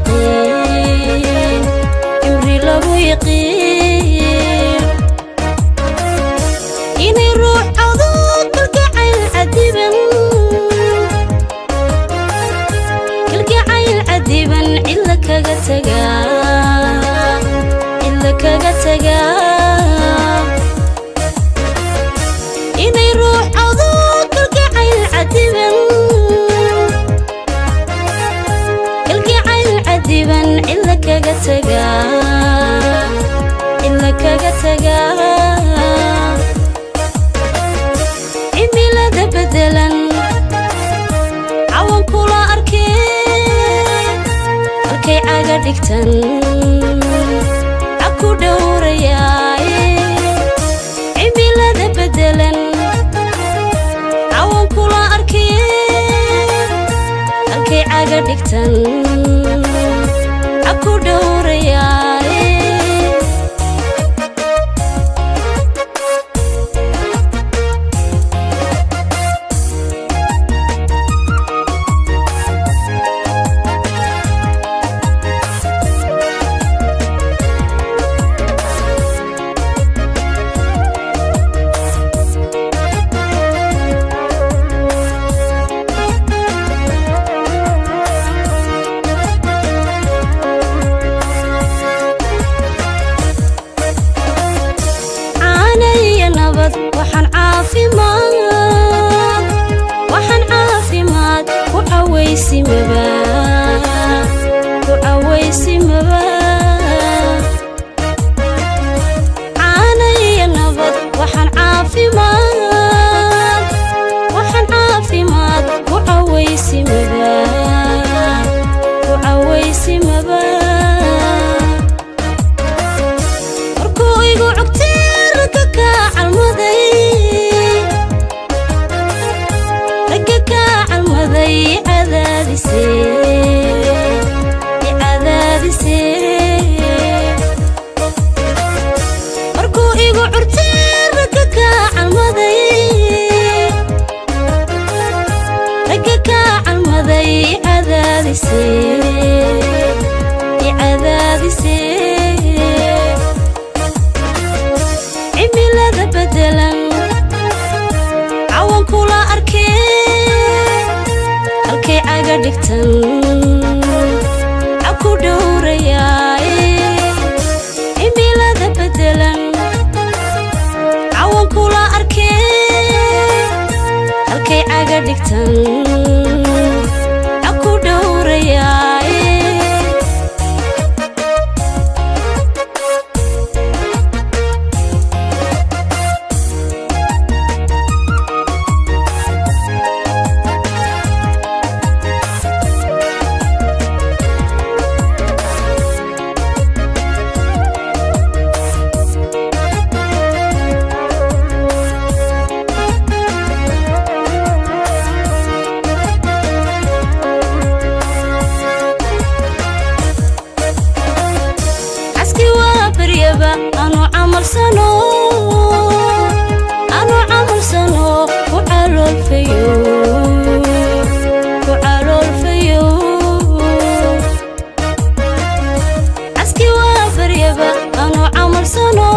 Yaqiin cimri lagu yaqiin inay ruux adood kalgacayl cadiban, kalgacayl cadiban, cidla kaga tagaa, cidla kaga tagaa. Inay ruux adood kalgacayl cadiban, kalgacayl cadiban, cidla kaga tagaa, cidla kaga tagaa. Cimilada bedelan cawan kula arkee, halkay caga dhigtan ku dhowrayaaye. Cimilada bedelan cawan kula arkee, halkay caga dhigtan ku dhowrayaaye. Caanaya nabad waxaan caafimaad, waxaan caafimaad ku cawaysimaba, ku cawaysimaba. Caanaya nabad waxaan caafimaad, waxaan caafimaad ku cawaysimaba, ku cawaysimaba. Markuu igu cugtee ragga kaa calmaday, ragga kaa calmaday, cadaadise, cadaadise. Markuu igu curtee ragga kaa calmaday, ragga kaa calmaday, cadaadise, cadaadise. Cimilada bedelan cawan kula arkee, halkay caga dhigtan ku dhowrayaaye. Cimilada bedelan cawan kula arkee, halkay caga dhigtan ku dhowrayaaye. Caski waa baryaba anu camalsano, anu camalsano, ku caloolfayo, ku caloolfayo. Caski waa baryaba anu camalsano,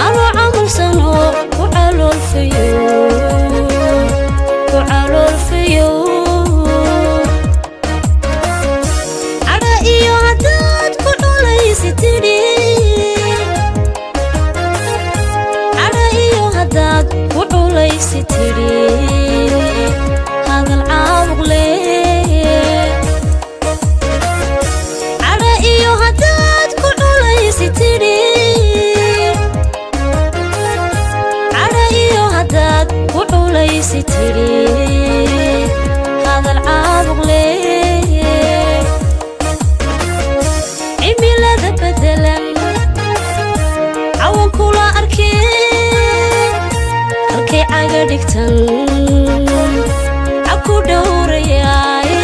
anu camalsano, ku caloolfayo, ku caloolfayo. Cadha iyo haddaad ku culaysi tidhi, cadha iyo haddaad ku culaysi tidhi, hadal caabuq leh. Cadha iyo haddaad ku culaysi tidhi, cadha iyo haddaad ku culaysi tidhi, hadal caabuq leh. Cimilada bedelan cawan kula arkee, halkay caga dhigtan ku dhowrayaaye.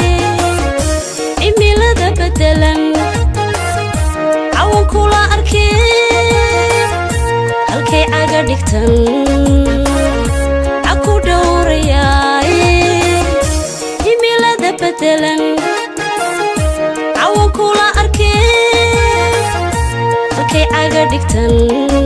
Cimilada bedelan cawan kula arkee, halkay caga dhigtan ku dhowrayaaye. Cimilada bedelan. Halkay caga dhigtan.